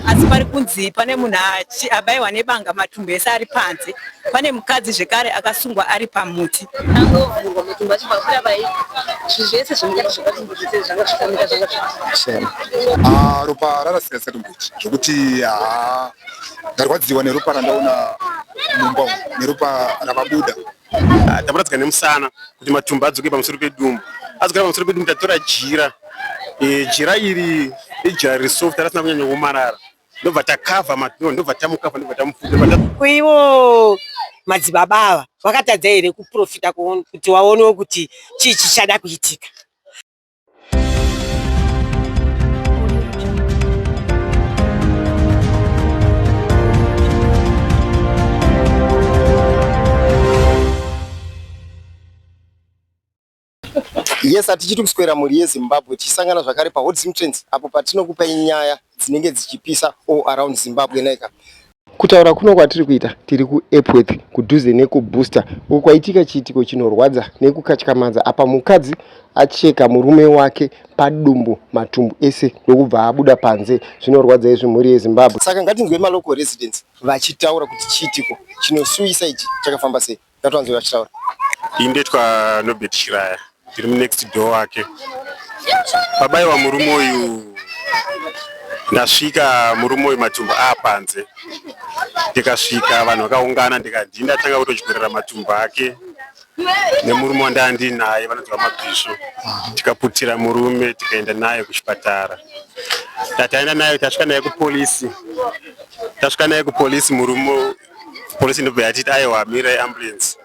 Asi pari kunzi pane munhu abayiwa nebanga matumbu ese ari panze. Pane mukadzi zvekare akasungwa ari pamuti. Angovhurwa matumbu acho pabuda pai zvinhu zvese zvemukati zvematumbu zvese zvanga zvichitamika zvanga zvichena. Ah, ropa rarasika setumbuchi zvekuti haa ndarwadziwa neropa randaona mumba umu neropa ravabuda. Ah, tamuradzika nemusana kuti matumbu adzoke pamusoro pedumbu adzokera pamusoro pedumbu tatora jira e, jira iri ijira riri soft rasina kunyanya kuomarara ndobva takavha matumbu ndobva tamukavha ndobva tamufuka kuivo madzibaba ava vakatadza here kuprofita kuti waonewo kuti chii chichada kuitika Yes, atichiri kuswera mhuri yeZimbabwe tichisangana zvakare paHot Zim Trends apo patinokupai nyaya dzinenge dzichipisa all around Zimbabwe naika. Kutaura kuno kwatiri kuita tiri kuEpworth kudhuze nekuBooster uko kwaitika chiitiko chinorwadza nekukatyamadza apa mukadzi acheka murume wake padumbu matumbu ese ndokubva abuda panze. Zvinorwadza izvi mhuri yeZimbabwe. Saka ngatinzwe malocal residents vachitaura kuti chiitiko chinosuwisa ichi chakafamba sei. Ngativanzwe vachitaura. Ini ndoitwa Nobert Chiraya, ndiri munext door wake. Pabaiwa murume uyu ndasvika murume uyu matumbu aapanze, ndikasvika vanhu vakaungana, ndikati ndatanga kutodyorera matumbu ake nemurume wandanga ndinaye vanonzi VaMabhisvo, tikaputira murume tikaenda naye kuchipatara. Tataenda naye tasvika naye kupolisi, tasvika naye kupolisi murume Polisi ndobva yatiti aiwa mirai ambulance.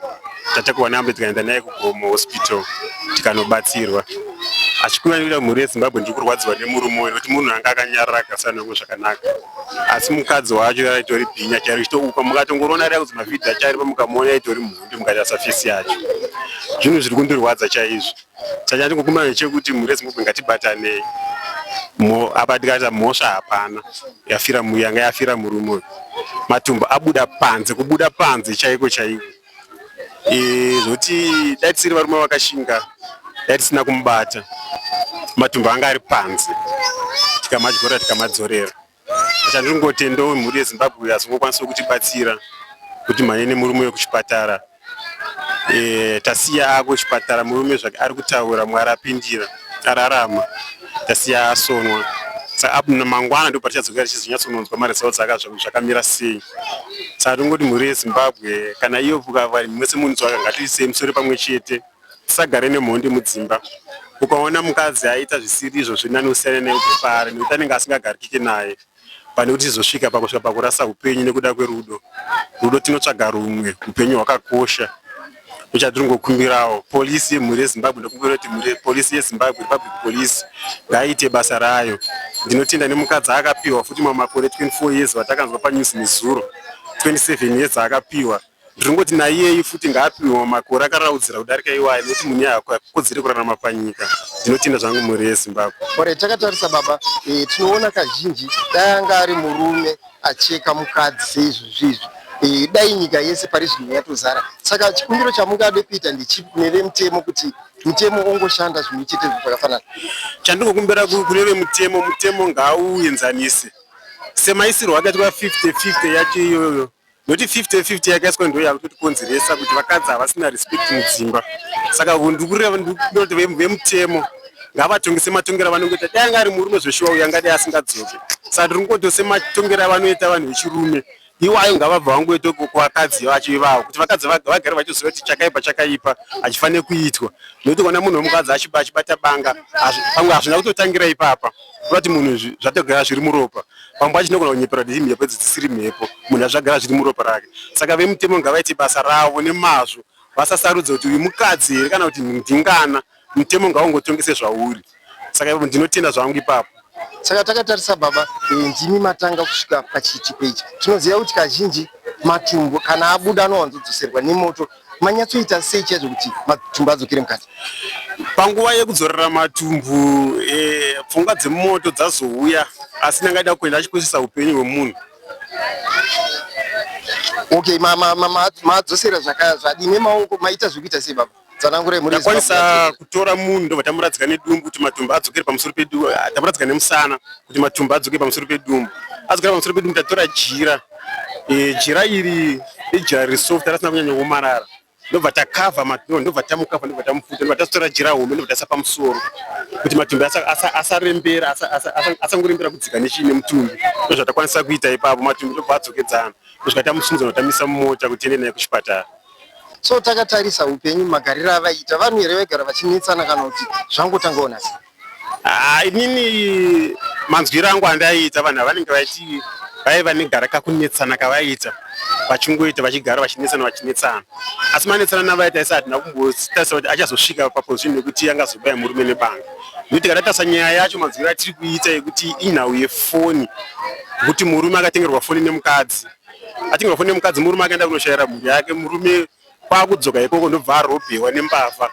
Tatakurwa neambulance tikaenda naye kuGomo hospital tikanobatsirwa. Achikumbira nekuda mhuri yeZimbabwe ndiri kurwadziwa nemurume uyu nekuti munhu anga akanyarara akasara nevamwe zvakanaka. Asi mukadzi wacho aitori bhinya chairo ichitoupa mukatongorona riya kunzi mavhidhiyo acho aripo mukamuona itori mhondi mukatarisa fesi yacho. Zvinhu zviri kundirwadza chaizvo. Chandingokumbira ndechekuti mhuri yeZimbabwe ngatibatanei. Apa tikaita mhosva hapana yafira yanga yafira murume uyu. Matumbu abuda panze, kubuda panze chaiko chaiko. E, zvekuti dai tisiri varume vakashinga dai tisina kumubata. Matumbu anga ari panze tikamadyora tikamadzorera. Chandinongotendawo mhuri yeZimbabwe azongokwanisa kutibatsira kuti mhanye nemurume wekuchipatara e, tasiya akuchipatara murume zvake ari kutaura Mwari apindira ararama tasiya asonwa saka mangwana ndipo patichadzokera tichizonyatsononzwa maresults aka zvakamira sei saka tongoti mhuri yeZimbabwe kana iyo mwese munzwaka ngatiisei musoro pamwe chete Tisagare nemhondi mudzimba. Ukaona mukadzi aita zvisiri izvo zviri nani usiyane naye ubve paari nekuti anenge asingagarikike naye pane kuti tizosvika pakusvika pakurasa upenyu nekuda kwerudo. Rudo tinotsvaga rumwe, upenyu hwakakosha. Ndochatiringokumbirawo polisi yemhuri yeZimbabwe ndokumbira kuti mhuri polisi yeZimbabwe Republic Police ngaiite basa rayo. Ndinotenda nemukadzi akapiwa futi mamakore 24 years vatakanzwa panews nezuro 27 years akapiwa. Ndinongoti naiyeyi futi ngaapiwe makore akaraudzira kudarika iwayo nekuti munhu iye hakodzere kurarama panyika. Ndinotenda zvangu mhuri yeZimbabwe. Alright, takatarisa baba e, tinoona kazhinji dai anga ari murume acheka mukadzi seizvozvi izvi e, dai nyika yese pari zvino yatozara. Saka chikumbiro chamungade kuita ndechipi kune vemutemo kuti mutemo ongoshanda zvimwe chete zvakafanana? Chandingokumbira kune vemutemo, mutemo ngauenzanise semaisirwo akaitwa 50 50 yacho iyoyo Nekuti 50 50 yakaiswa ndiyo yakutotikonzeresa kuti vakadzi havasina respect mudzimba. Saka ndikureva ndikuti vemutemo ngavatonge sematongero avanongoita. Dai anga ari murume zveshuwa uyu angadai asingadzoke. Saka tiri kungoto sematongero avanoita vanhu vechirume iwayo ngavabva vangoita kuvakadzi vacho ivavo kuti vakadzi vagare vachiziva kuti chakaipa chakaipa hachifanire kuitwa. Nekuti ukaona munhu wemukadzi achibata banga pamwe hazvina kutotangira ipapa. Kureva kuti munhu zvatogara zviri muropa. Pamwe pacho tinogona kunyepera kuti imhepo idzi dzisiri mhepo, munhu azvagara zviri muropa rake. Saka vemutemo ngavaite basa ravo nemazvo, vasasarudze kuti uyu mukadzi here kana kuti ndingana. Mutemo ngaungotongese sezvauri. Saka ipapo ndinotenda zvangu ipapo. Saka takatarisa baba, eh, ndimi matanga kusvika pachiitiko ichi. Tinoziva kuti kazhinji matumbu kana abuda anowanzodzoserwa nemoto. Manyatsoita sei chaizvo kuti matumbu adzokere mukati? Panguva yekudzorera matumbu e, pfungwa dzemoto dzazouya asi ndanga da kuenda achikoshesa upenyu hwemunhu. Okay, madzosera zvadii nemaoko maita zvekuita sei baba? Tsanangurai mhuri Ndakwanisa kutora munhu ndobva tamuradzika nedumbu kuti matumbu adzokere pamusoro pedumbu, ah, tamuradzika nemusana kuti matumbu adzokere pamusoro pedumbu. Adzokera pamusoro pedumbu tatora jira. E, jira iri ijira riri soft rasina kunyanya kuomarara. Ndobva takavha matumbi, ndobva tamukavha, ndobva tamufuta, ndobva tatora jira hombe, ndobva taisa pamusoro kuti matumbi asarembera, asangorembera kudzika nechii nemutumbi. Ndozvatakwanisa kuita ipapo, matumbi ndobva adzokedzana kusvika tamusimudza notamisa mumota kuti tiende naye kuchipatara. So takatarisa upenyu magariro avaiita vanhu here vaigara vachinetsana kana kuti zvangotangawo nhasi? Ah, inini manzwiro angu andaiita vanhu avanenge vaiti vaiva negara kakunetsana kavaiita vachingoita vachigara vachinetsana vachinetsana asi manetsana navaita isi hatina kumbotarisa kuti achazosvika paposition yekuti angazobaya murume nebanga nekuti tikatarisa nyaya yacho manzwiro atiri kuita yekuti inhau yefoni kuti murume akatengerwa foni nemukadzi atengerwa foni nemukadzi murume akaenda kunoshayira mhuri yake murume Kwakudzoka ikoko ndobva arobhewa nembavha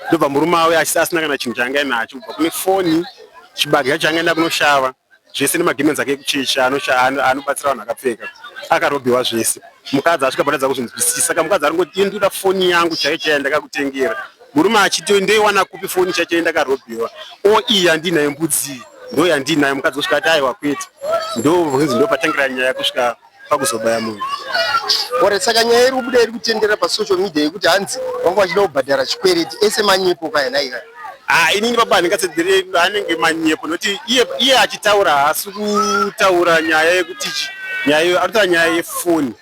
ndobva murume auya asina kana chinhu chaanga ainacho kubva kune foni chibage chacho chaanga aenda kunoshava zvese nemagemenzi ake ekuchechi anobatsira vanhu akapfeka akarobhewa zvese mukadzi asvika patadza kuzvinzwisisa saka mukadzi aringoti iye ndikuda foni yangu chaiyo chaiyo yandakakutengera murume achiti ndoiwana kupi foni chaiyo chaiyo ndakarobhewa o iyi yandinayo mbudzi iyi ndo yandinayo mukadzi osvika ati aiwa kwete ndo ndopatangira nyaya kusvika pakuzobaya munhu. Alright, saka nyaya iri kubuda iri kutenderera pasocial media yekuti hanzi vanga vachida kubhadhara chikwereti ese manyepo kaya nhai kaya. Ah, inini baba handingatsedzere anenge manyepo nokuti iye iye achitaura haasi kutaura nyaya yekuti nyaya iyo ari kutaura nyaya yefoni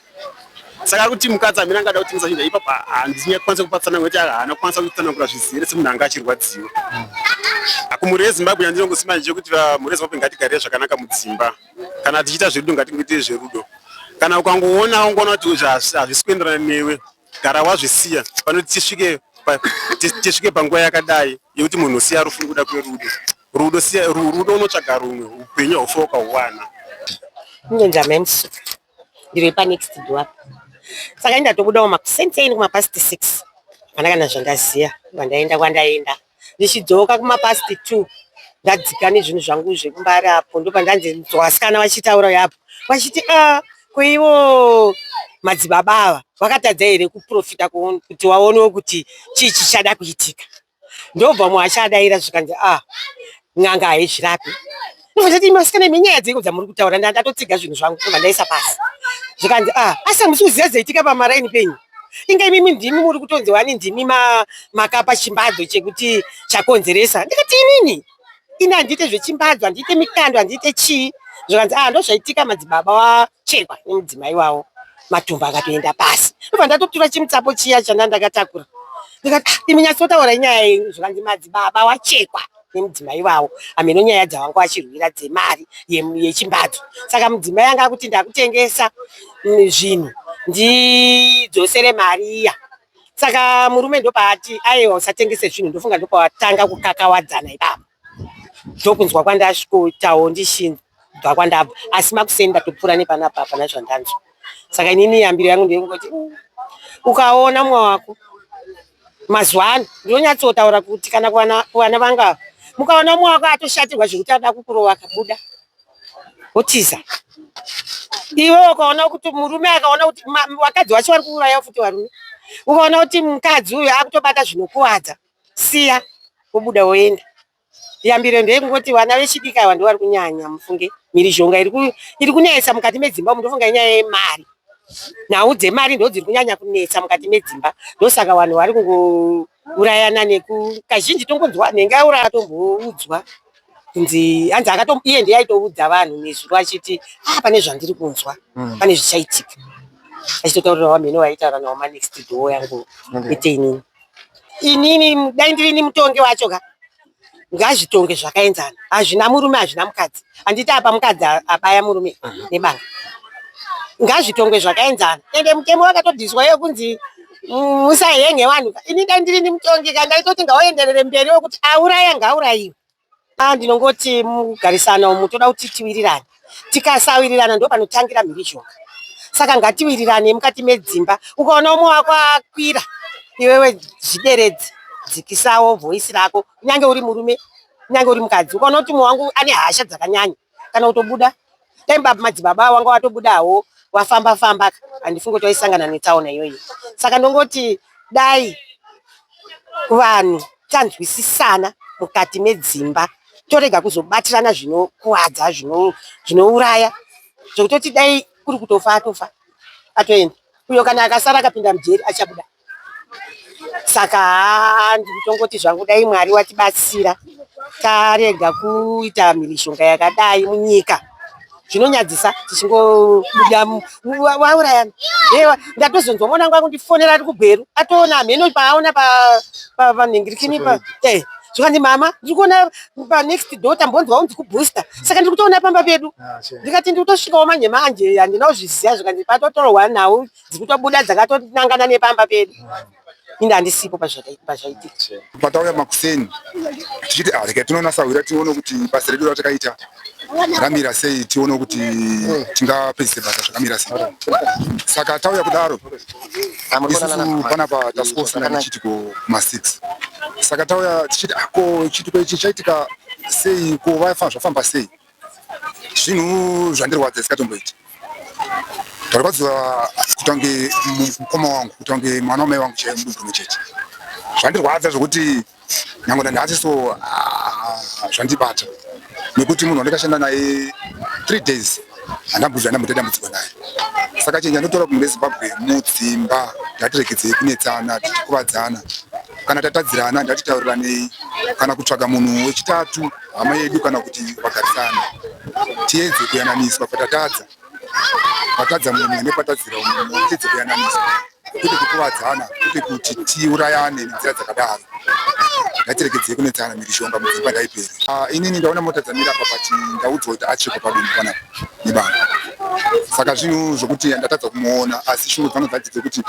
saka ari kuti mukadzi amene angada kutengesa chinhu ipapa handisi kupa tsananguro kuti haana kukwanisa kutsanangura zvizere semunhu anga achirwadziwa. Kumhuri yeZimbabwe yandinongosima ndechekuti mhuri yeZimbabwe ngatigarire zvakanaka mudzimba. Kana tichiita zverudo ngatingoitei zverudo. Kana ukangoona wangoona kuti izvi hazvisi kuenderana newe, gara wazvisiya pane kuti tisvike tisvike panguva yakadai yekuti munhu usiya rufu nekuda kwerudo. Rudo siya rudo unotsvaga rumwe, upenyu haufi wakauwana. Inonzi amai Musuka ndiri panext door apa saka ini ndatobudawo makuseni kumapast 6 hapana kana zvandaziva kwandaenda kwandaenda Ndichidzoka kumapast 2 ndadzika nezvinhu zvangu zvekumbare apo ndopandanzi vasikana vachitaura yapo vachiti a ko ivo madzibaba ava vakatadza here kuprofita kuti vaonewo kuti chii chichada kuitika ndobva mumwe achadaira zvikanzi a n'anga haizvirapi ndobva imi vasikana imi nyaya dzeiko dzamuri kutaura ndatotsiga zvinhu zvangu ndobva ndaisa pasi zvikanzi a asi hamusi kuziva zvaitika pamaraini penyu inga imimi ndimi muri kutonzi wani ndimi makapa chimbadzo chekuti chakonzeresa ndikati inini ini handiite zvechimbadzo handiite mikando handiite chii zvikanzi a ndozvaitika madzibaba wachekwa nemudzimai wavo matumbu akatoenda pasi ndobva ndatotura chimutsapo chiya chanda ndakatakura ndikati ah, imi nyatsotaura inyaya yenyu zvikanzi madzibaba wachekwa nemudzimai wavo hameno nyaya dzavanga vachirwira dzemari yechimbadzo saka mudzimai anga akuti ndakutengesa zvinhu ndidzosere mari iya saka murume ndopaati aiwa usatengese zvinhu ndofunga ndopawatanga kukakawadzana ipapo ndokunzwa kwandasvikoitawo ndichinzwa kwandabva asi makuseni ndatopfuura nepanapa hapana zvandanzwa saka inini yambiro yangu ndeyekungoti ukaona mumwe wako mazuva ano ndinonyatsotaura kuti kana kuvana vanga ava mukaona umwe wako atoshatirwa zvekuti ada kukurova akabuda wotiza iwe ukaona kuti murume akaona kuti vakadzi vacho vari kuuraya futi varume ukaona kuti mukadzi uyu akutobata zvinokuvadza siya wobuda woenda Yambiro ndeyekungoti vana vechidiki ava ndivo vari kunyanya mufunge mhirizhonga iri kunetsa mukati medzimba umu ndofunga inyaya yemari. Nhau dzemari ndodziri kunyanya kunetsa mukati medzimba ndosaka vanhu vari kungourayana neku kazhinji tongonzwa nenge auraya atomboudzwa kunzi hanzi akato iye ndiye aitoudza vanhu nezuro achiti ah pane zvandiri kunzwa pane zvichaitika achitotaurira vamheno vaitaura navo manext door yangu kwete inini. Inini dai ndirini mutongi wacho ka ngazvitonge zvakaenzana hazvina murume hazvina mukadzi handiti apa mukadzi abaya murume nebanga ngazvitongwe zvakaenzana ende mutemo wakatobviswa yekunzi musahenge vanhu ini dai ndirini mutongi ka ndaitoti ngaoenderere mberi wekuti auraya ngaaurayiwe Ah, ndinongoti mugarisana umu toda kuti tiwirirane. Tikasawirirana ndo panotangira mhirizhonga. Saka ngatiwirirane mukati medzimba. Ukaona umwe wako akwira, iwewe zvideredze, dzikisawo voice rako, kunyange uri murume, kunyange uri mukadzi. Ukaona kuti umwe wangu ane hasha dzakanyanya, kana kutobuda dai madzibaba wanga watobudawo wafamba famba handifungi kuti waisangana netsaona iyoyo. Saka ndongoti dai vanhu tanzwisisana mukati medzimba torega kuzobatirana zvinokuvadza zvinouraya. Zvekutoti dai kuri kutofa atofa atoenda. Uyo kana akasara akapinda mujeri achabuda. Saka haa ndikutongoti zvangu dai Mwari watibatsira tarega kuita mhirizhonga yakadai munyika. Zvinonyadzisa tichingobuda waurayana. Ewa ndatozonzwa mwana wangu akundifonera ari kuGweru atoona hameno paaona panhingirikini pa eh zvikanzi mama ndiri kuona panext door tambonzwa unzi kubooster saka ndiri kutoona pamba pedu ah, ndikati ndiri kutosvikawo manje manje handina kuzviziva zvikanzi patotorwa nhau dziri kutobuda dzakatonangana nepamba pedu ini handisipo pazvaitika. Patauya makuseni tichiti ah, regai tinoona sahwira tione kuti basa redu ratakaita ramira sei tione kuti tingapedzise basa zvakamira sei. Saka tauya kudaro isusu panapa tasvikosunga nechiitiko kuma6 saka tauya tichiti ah, ko chiitiko ichi chaitika sei ko zvafamba sei Zvinhu zvandirwadza zisikatomboiti. Ndarwadziwa kuita kunge mukoma wangu, kuita kunge mwana wamai vangu chaiye mudumbu rimwe chete. Zvandirwadza zvekuti nyangwe nanhasi so ah, zvandibata nekuti munhu wandakashanda naye 3 days handambuzvi handamboita dambudziko naye. Saka chinhu chandotora kumhuri yeZimbabwe mudzimba ngatiregedzei kunetsana tichikuvadzana. Kana tatadzirana ngatitauriranei kana kutsvaga munhu wechitatu hama yedu kana kuti vagarisana tiedze kuyananiswa patatadza patadza mumwe nepatadzira mumwe tiedze kuyananiswa kwete kukuvadzana kwete kuti tiurayane nenzira dzakadaro ngatiregedzei kunetsana mhirizhonga mudzimba ngaipere ah, inini ndaona mota dzamira apa but ndaudzwa kuti achekwa padumbu panapa nebanga saka zvinhu zvokuti ndatadza kumuona asi shungu dzangu dzati dzekuti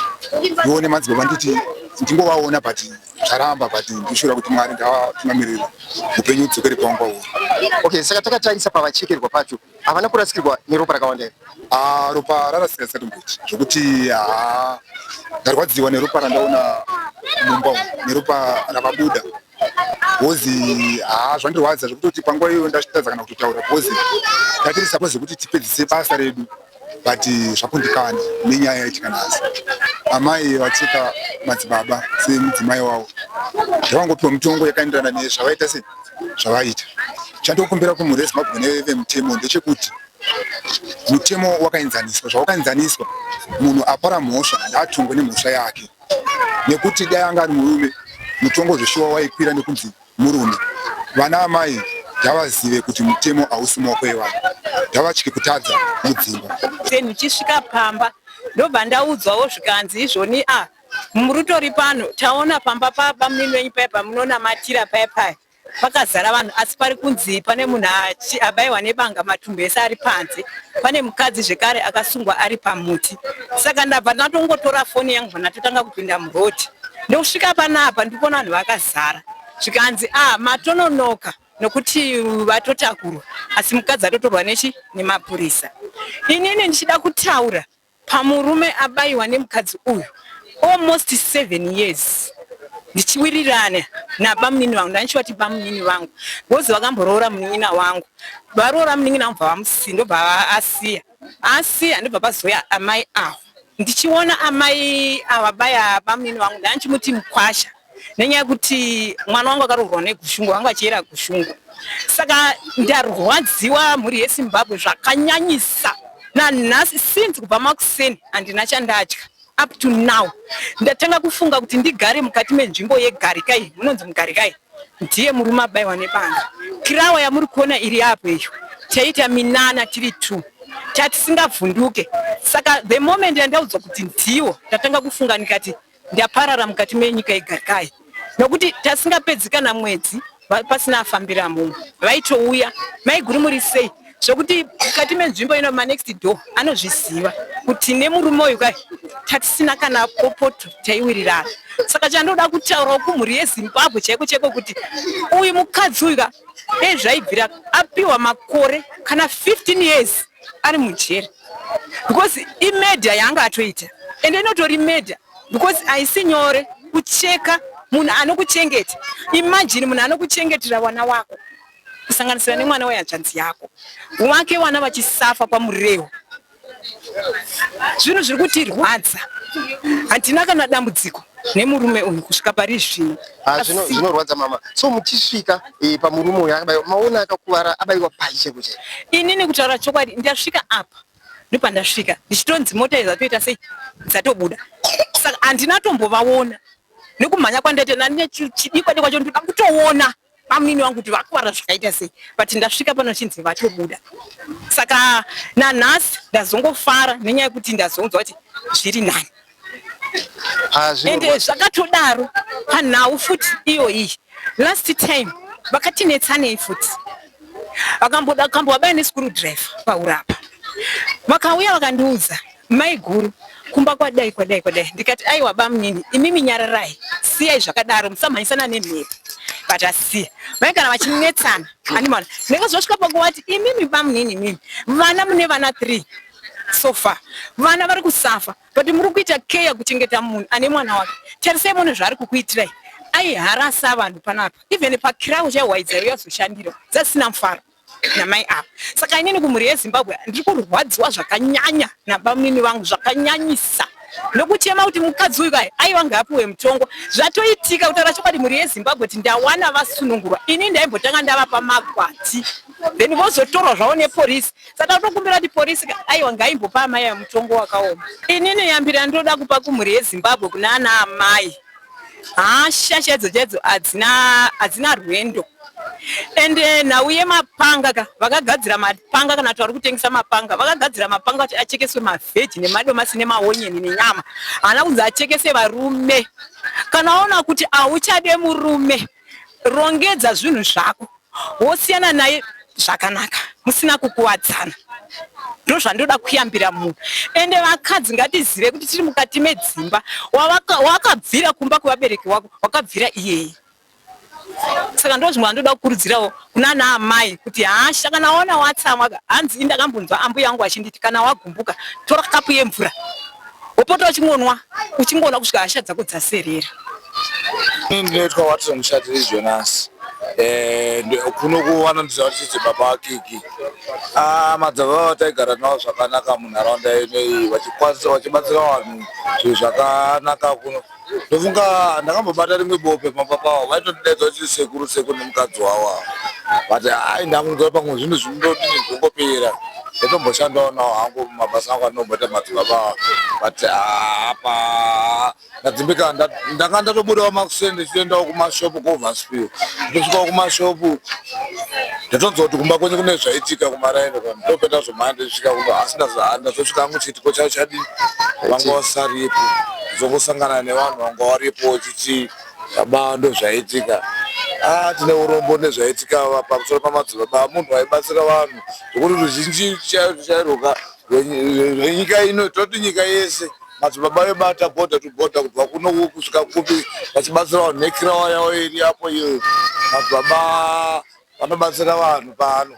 ndione madzibaba nditi ndingovaona but zvaramba but ndishura kuti Mwari ngavatungamirire upenyu udzokere pawanga uri. Okay, saka takatarisa pavachekerwa pacho havana kurasikirwa neropa rakawanda here? Ah, ropa rarasika risatomboiti zvokuti haa ndarwadziwa neropa randaona mumba umu neropa ravabuda bhozi haa zvandirwadza zvekutoti panguva iyoyo ndachitadza kana kutotaura bhozi tatiri suppose kuti tipedzise basa redu but zvakundikana nenyaya yaitika nhasi. Amai vacheka madzibaba semudzimai wavo ngavangopiwa mutongo yakaenderana nezvavaita se zvavaita. Chandokumbira kumhuri yeZimbabwe nevemutemo ndechekuti mutemo wakaenzaniswa, zvawakaenzaniswa munhu apara mhosva ngaatongwe nemhosva yake nekuti dai anga ari murume mutongo zveshuwa waikwira nekunzi Murume. Vana amai ngavazive kuti mutemo hausi mumaoko evanhu. Ngavatye kutadza mudzimba. Ndichisvika pamba ndobva ndaudzwawo zvikanzi izvoni ah murutori pano taona pamba pabamunini venyu paya pamunonamatira paya paya pakazara vanhu asi pari kunzi pane munhu abaiwa nebanga matumbu ese ari panze pane mukadzi zvekare akasungwa ari pamuti saka ndabva ndatongotora foni yangu bva ndatotanga kupinda muroad ndokusvika panapa ndikuona vanhu vakazara zvikanzi ah matononoka nokuti vatotakurwa asi mukadzi atotorwa nechi nemapurisa inini ndichida kutaura pamurume abaiwa nemukadzi uyu almost 7 years ndichiwirirana nabamunini vangu ndandichivati bamunini vangu because vakamboroora munin'ina wangu varoora munin'ina wangu bva vamusiya ndobva asiya asiya ndobva pazouya amai avo ndichiona amai ava baya bamunini vangu ndandichimuti mukwasha nenyaya yekuti mwana wangu akaroorwa negushungo vanga vachiyera gushungo saka ndarwadziwa mhuri yezimbabwe zvakanyanyisa nanhasi since kubva makuseni handina chandadya up to now ndatanga kufunga kuti ndigare mukati menzvimbo yegarikai munonzi mugarikai ndiye murume abaiwa nebanga kirawa yamuri kuona iri apo iyo taita minana tiri two tatisingavhunduke saka the moment yandaudzwa kuti ndiwo ndatanga kufunga ndikati ndaparara mukati menyika yegarikai nokuti tasingapedzi kana mwedzi pasina afambira mumwe vaitouya maiguru muri sei zvokuti mukati menzvimbo ino manext door anozviziva kuti nemurume uyu kai tatisina kana popoto taiwirirana saka chandoda kutaurawo kumhuri yezimbabwe chaiko chaiko kuti uyu mukadzi uyu ka dei zvaibvira apiwa makore kana 15 years ari mujeri because imurder yaanga atoita ende inotori murder because haisi nyore kucheka munhu anokuchengeta imagine munhu anokuchengetera vana wako kusanganisira nemwana wehanzvanzi yako wake vana vachisafa kwamurewo zvinhu zviri kutirwadza handina kana dambudziko. nemurume uyu kusvika pari zvino. Ah, zvinorwadza mama. So muchisvika eh, pamurume uyu akabaiwa, maona akakuvara abaiwa pai chaipo chaipo? Inini kutaura chokwadi ndasvika apa ndopandasvika ndichitonzi mota idzi dzatoita sei dzatobuda, saka handina tombovaona nekumhanya kwandaita nane chidikwa dikwa cho ndoda kutoona bamunini vangu kuti vakuvara zvakaita sei, but ndasvika pano chinzi vatobuda. Saka nanhasi ndazongofara nenyaya yekuti ndazonzwa kuti zviri nani. Ah, Ende zvakatodaro panhau futi iyoyi last time vakatinetsanei futi vakamboda kambovabaya nescrew driver paurapa, vakauya vakandiudza maiguru kumba kwadai kwadai kwadai, ndikati aiwa bamunini imimi nyararai, siyai zvakadaro musamhanyisana nemhepo, but asiya mai kana vachinetsana animana ndakazosvika pakuvati imimi bamunini imimi vana mune vana 3 so far vana vari kusafa, but muri kuita care kuchengeta munhu ane mwana wake, tarisai muone zvaari kukuitirai. Aiharasa vanhu panapa even pakirau chaiwo dzaiuya kuzoshandira dzasina mufaro namai ava. Saka inini kumhuri yeZimbabwe ndiri kurwadziwa zvakanyanya nabamunini vangu zvakanyanyisa, nokuchema kuti mukadzi uyu kai aiwa ngaapiwe mutongo. Zvatoitika kutaura chokwadi mhuri yeZimbabwe kuti ndawana vasunungurwa, ini ndaimbotanga ndavapa magwati then vozotorwa zvavo neporisi. Saka tokumbira kuti porisi aiwa ngaimbopa amai aya mutongo wakaoma. Inini yambiro yandinoda kupa kumhuri yeZimbabwe kuna ana amai, hasha chaidzo chaidzo hadzina rwendo. Ende nhau yemapanga ka, vakagadzira mapanga kana kuti vari kutengesa mapanga, vakagadzira mapanga kuti achekeswe mavheji nemadomasi nemaonyeni nenyama, haana kunzi achekese varume. Kana waona kuti hauchade murume, rongedza zvinhu zvako wosiyana naye zvakanaka musina kukuwadzana. Ndozvandoda kuyambira munhu. Ende vakadzi ngatizive kuti tiri mukati medzimba, wakabvira kumba kwevabereki wako wakabvira iyeye. Saka ndozvimwe zvandoda kukurudzirawo kunana amai kuti hasha kana waona watsamwa, hanzi ini ndakambonzwa ambuya angu achinditi kana wagumbuka tora kapu yemvura wopota uchingonwa uchingonwa kusvika hasha dzako dzaserera. Ini ndinoitwa Watson Mushatiri Jonas. Eh, kuno kuvanondiziva kuti baba vaKiki. Ah, madzibaba vataigara navo zvakanaka munharaunda ino iyi, vachikwanisa vachibatsira vanhu zvinhu zvakanaka kuno. Ndofunga ndakambobata rimwe bope pamba pavo, vaitotidaidza kuti sekuru sekuru nemukadzi wavo ava, but ai ndakunzwa pamwe zvinhu zvinondodini zvongopera. Ndatomboshandawo nawo hangu mumabasa angu andinomboita madzibaba ava, but apa ndadzimbika. Ndanga ndatobudawo makuseni ndichitoendawo kumashopu kuOverspill, ndosvikawo kumashopu ndatonzwa kuti kumba kwenyu kune zvaitika kumaraini, ndopenda zvomhanya ndichisvika kuno, asi ndazosvika hangu chiitiko chacho chadii, vanga vasaripo. Ndozongosangana nevanhu vanga varipo vachiti baba ndozvaitika. Ah, tine urombo nezvaitika pamusoro pamadzibaba, munhu waibatsira vanhu zvekuti ruzhinji chairwoka rwenyika ino, toti nyika yese madzibaba vebata border to border kubva kuno kusvika kupi vachibatsira vanhu nekirawa yavo iri apo iyoyo. Madzibaba vanobatsira vanhu pano.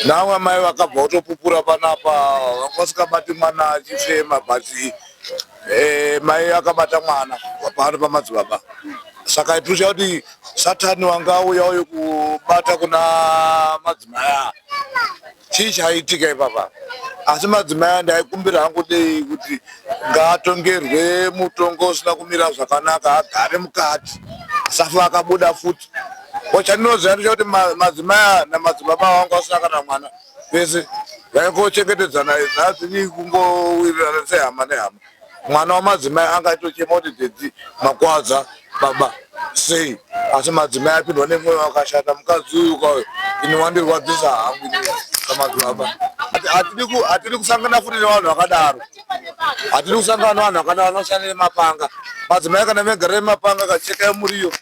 Namwe mai vakabva kutopupura panapa vanga vasingabati mwana achifema, but eh, mai akabata mwana pano pamadzibaba. Saka itirusha kuti satani wanga auya uyo kubata kuna madzimai aya, chii chaitika ipapa? Asi madzimai aya ndaikumbira hangu dei kuti ngaatongerwe mutongo usina kumira zvakanaka, agare mukati asafa akabuda futi. Chandinoziva ndechekuti madzimai aya namadzibaba vangu vasina kana mwana vese vaingochengetedzana, nhasi kungowirirana sehama nehama. Mwana wamadzimai anga aitochema kuti daddy makwadza baba sei, asi madzimai apindwa nemwoyo wakashata. Mukadzi uyu kauyu ini wandirwadzisa hangu ini samadzibaba. Hatidi kusangana futi nevanhu vakadaro, hatidi kusangana nevanhu vakadaro vanoshanda nemapanga. Madzimai kana megara nemapanga kachekai muriyo.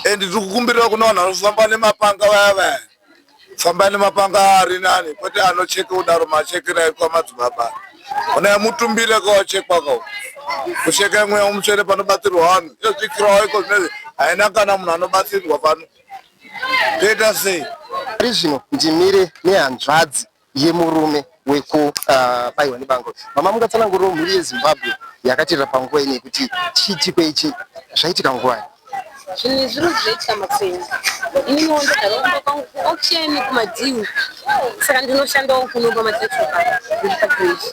And tiri kukumbirira kuna vanhu vanofamba nemapanga vaya vaya, fambai nemapanga ari nani kwete anocheka kudaro machekera aitwa madzibaba. Ona mutumbire kawachekwa kau kucheka mweya mutsvene panobatsirwa vanhu inozvikirawo iko zvinezvi haina kana munhu anobatsirwa pano, toita sei? Pari zvino ndimire nehanzvadzi yemurume wekubaiwa nebango. Mama, mungatsanangurirawo mhuri yeZimbabwe yakatirira panguva ino kuti chiitiko ichi zvaitika nguvai? Zvinhu izvi zviri zvaitika makuseni. Ininiwo ndogara kumba kwangu kuauction kumadhiu saka ndinoshandawo kuno pamatetro pano ndiri pacreche.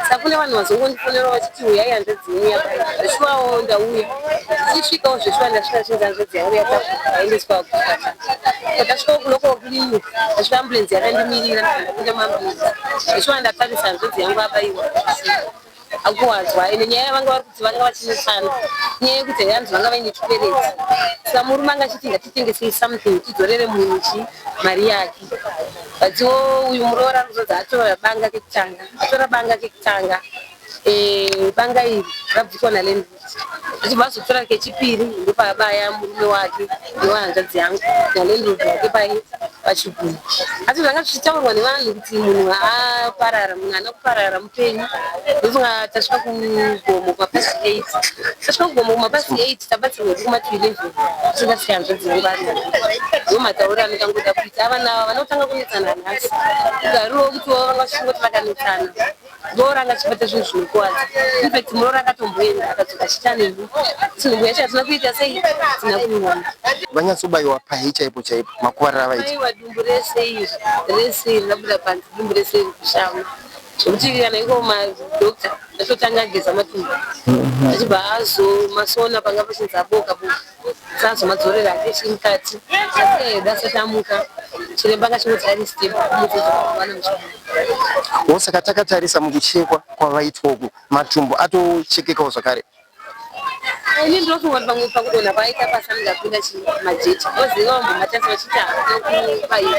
Saka kune vanhu vazongondifonera vachiti huyai hanzvadzi yenyu yabaiwa. Zveshuwawo ndauya. Ndichisvikawo zveshuwa ndasvika zvinzi hanzvadzi yangu yatapurwa yaendeswa kuchipatara. Pandasvikawo kulocal clinic ndasvika ambulance yakandimirira ndikabva ndapinda muambulance. Zveshuwa ndatarisa hanzvadzi yangu abaiwa. Akuwadzwa ende nyaya yavanga vari kuti vanga vachinetsana inyaya yekuti hanzi vanga vaine chikwereti saka murume anga achiti ngatitengesei something tidzorere munhu chi mari yake batiwo uyu muroora ari kuzodza atora banga kekutanga atora banga kekutanga eh, banga iri rabvutwa nalandlord achibva azotora kechipiri ndopaabaya murume wake newahanzvadzi yangu nalandlord wake pai pachigumbu asi zvanga zvichitaurwa nevanhu kuti munhu aparara munhu haana kuparara mupenyu ndofunga tasvika kugomo kumapast eight tasvika kugomo kumapast eight tabatsirwa hedu kuma to 11 tisingasvika hanzvadzi yangu ari ndo matauriro andikangoda kuita avana ava vanotanga kunetsana nhasi kugariwo kuti vavo vanga vachingoti vakanetsana Muroora anga achibata zvinhu zvinokuvadza. Infact muroora akatomboenda akadzoka achiita nenhumbu. Asi nhumbu yacho hatina kuita sei? Hatina kuiona. Vanyatsobaiwa pai chaipo chaipo makuvarira avaita? Aiwa dumbu rese iri rese iri rabuda panze dumbu rese iri kushama zvekuti kana iko madoctor atotanga ageza matumbu achibva azomasona panga pachinzi aboka boka. Sazomadzorera hake chiri mukati asi hedu asati amuka chiremba akachingoti ari stable kumudzodza mangwana muchipatara. Wo saka takatarisa mukuchekwa kwavaitwa uku matumbu atochekekawo zvakare. Ini ndinofunga kuti pamwe pakudonha kwaaita pasi anenge apinda majecha oziva vambomatarisa vachiti haana kubaiwa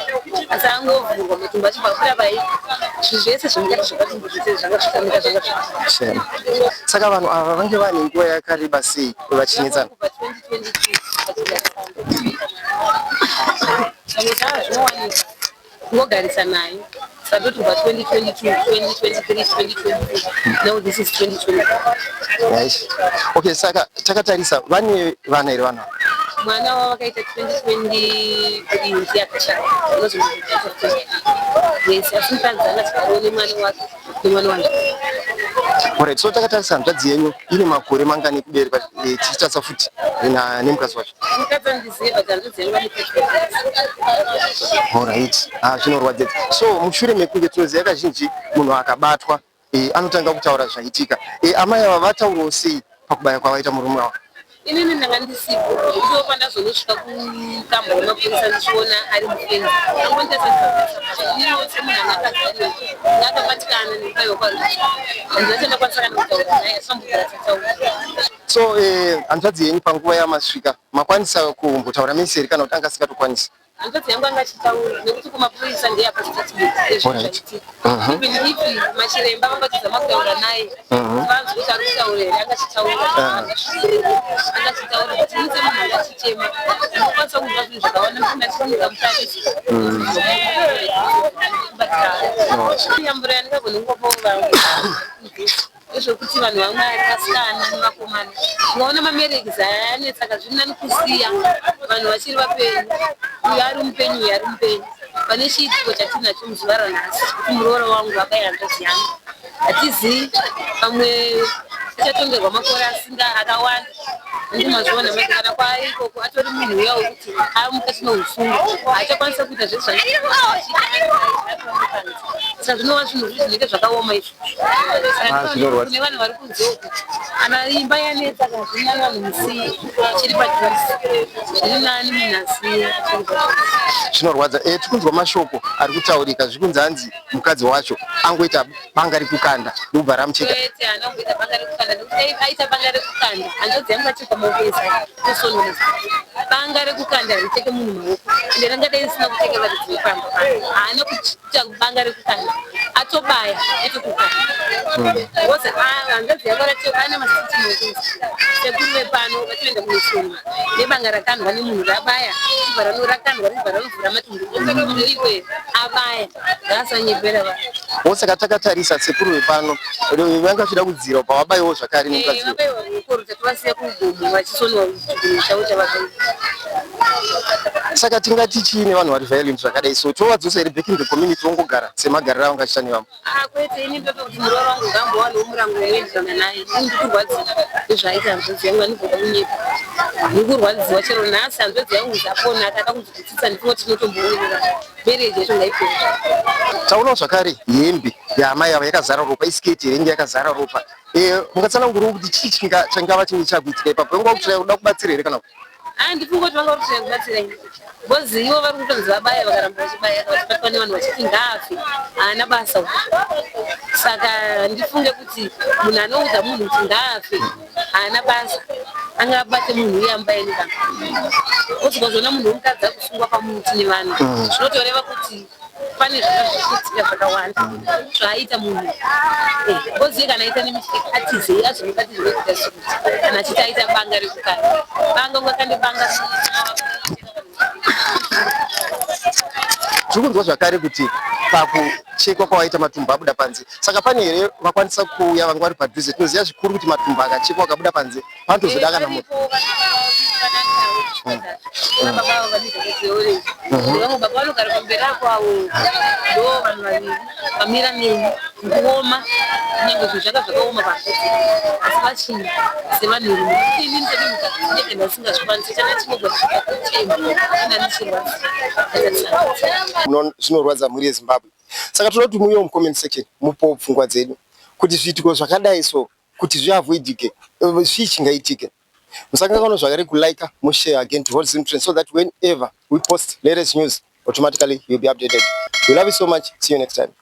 asi angovhurwa matumbu achibva abuda pai zvinhu zvese zvemukati zvematumbu zvese zvanga zvikamira zvanga Shame. Saka vanhu ava vange vane nguva yakareba sei vachinetsana? Kubva 2023 vamwe zvava zvinowanika kungogarisa naye saka toti kubva 2022 2023 2024 now this is 2024 Right. Okay, saka takatarisa vane vana here vanhu ava? Mwana wavo vakaita 2023 ndiye akashaya yes asi mukadzi anga achigarawo nemwana wake nemwana wake. Alright, so takatarisa hanzvadzi yenyu ine makore mangani ekuberekwa eh, tichitarisa futi na nemukadzi wacho. Mukadzi andizive but hanzvadzi yangu ane 35. Alright, ah, zvinorwadza. So mushure mekunge tinoziva kazhinji munhu akabatwa eh, anotanga kutaura zvaitika. Eh, amai ava vataurawo sei pakubaya kwavaita murume wavo? Inini ndanga ndisipo ndipo pandazonosvika kukamba kwemapurisa ndichiona ari mufenzi angonditasaainiwo semunhu anga akazarira anga akabatikana nekubaiwa kwarucha handina chandakwanisa kana kutaura naye asi vambogara tataura. So eh, hanzvadzi yenyu panguva yamasvika makwanisa kumbotaura mese here kana kuti anga asingatokwanisi? Hanzvadzi yangu anga achitaura nekuti kumapurisa ndiye apa statement yezvinhu zvaitika. Even if machiremba vanga vachizama kutaura naye vanzwe kuti ari kutaura here anga achitaura anga achitaura but ini semunhu anga achichema ndinokwanisa kunzwa zvinhu zvakawanda nekuti ndachifanira mutarisa yamburo yandingagone kungopawo vamwe Ndezvekuti vanhu vaMwari vasikana nevakomana ukaona mamarriages aya anetsa ka zviri nani kusiya vanhu vachiri vapenyu uyu ari mupenyu uyu ari mupenyu pane chiitiko chatinacho muzuva ranhasi chekuti muroora wangu abaya hanzvadzi yangu hatizivi pamwe achatongerwa makore asinga akawanda nekuti mazviona manje kana kwaari ikoko atori munhu uya wekuti ari mukati meusungo haachakwanisa kuita zvese zvaaa saka zvinova zvinhu zvinenge zvakaoma izvo Ah, zvinorwadza. kune vanhu vari kunze uku kana imba yanetsa kana zviri nani vanhu musiye chiri padhuze zviri nani munhu asiye chiri padhuze Zvinorwadza. Eh, tikunzwa mashoko ari kutaurika zviri kunzi hanzi mukadzi wacho angoita banga rekukanda ndokubva ramucheka. Kwete haana kumboita banga rekukanda nekuti dai aita banga rekukanda hanzvadzi yangu achibva maoko kusononesa banga rekukanda richeke munhu maoko ende rangadai risina kucheka varidzi vepamba pano haana kuita banga rekukanda atobaya otokukanda because hanzvadzi yako ane masiti maoko sekuru vepano vatoenda kunosonwa nebanga rakandwa nemunhu rabaya richibva rano rakandwa richibva ranovhura matumbu iwe abaya ngaasanyepera vanhu. Wo saka takatarisa sekuru vepano vanga vachida kudzira pavabaiwo zvakare nemukadzi uyu. Vabaiwa ruoko rutatovasiya kugomo vachisonwa chigunwe chavo chavakaita. Saka tingati chii nevanhu vari violent zvakadai so tovadzosa here back in the community vongogara semagariro avanga vachiita nevamwe? Ah, kwete ini ndoto kuti muroora wangu ngaambowanawo murango unoenderana naye. Ini ndikurwadziwa nezvaaita hanzvadzi yangu andigoda kunyepa. Ndikurwadziwa chero nhasi hanzvadzi yangu zvapona akada kunzwisisa ndifunga kuti tinotombowirirana. Marriage yacho ngaipere. Taonawo zvakare hembe yaamai ava yakazara ropa, isiketi yainge yakazara ropa. Mungatsanangurawo kuti chii chingava chinge chakuitika ipapo? Vanga vakutsvaya kuda kubatsira here kana kuti? Ah, ndifunga kuti vanga vakutsvaya kubatsira ini. Because ivo vari kutonzi vabaya vakaramba vachibaya vachibatwa nevanhu vachiti ngaafe haana basa uyu. Saka ndifunge kuti munhu anoudza munhu kuti ngaafe haana basa angabate munhu uye amubaye nebanga. Because ukazoona munhu wemukadzi akusungwa pamuti nevanhu zvinotoreva kuti pane zvanga zvichiitika zvakawanda zvaaita munhu because iye kana aita nemistake atizei azomubati zvinoita sekuti kana achiti aita banga rekukanda banga ungakande banga. Tiri kunzwa zvakare kuti pakuchekwa kwawaita matumbu abuda panze, saka pane here vakwanisa kuuya vanga vari padhuze? Tinoziva zvikuru kuti matumbu akachekwa akabuda panze panotozoda kana munhu. Vamwe baba vanogara pamberi apo avo ndo vanhu vaviri vamira neni kuoma kunyange zvinhu zvanga zvakaoma panze, asi vachinyi sevanhurume ini ndinenge ndisingazvikwanisi chana chinogona ina ndichirwadza. Zvinorwadza mhuri yeZimbabwe. Saka toda kuti muuyewo mucomment section mupowo pfungwa dzedu kuti zviitiko zvakadai so kuti zviavoidike, zvii chingaitike. Musakanganwa zvakare kulike, mushare again to Hot Zim Trends so that whenever we post latest news, automatically you'll be updated. We love you so much. See you next time.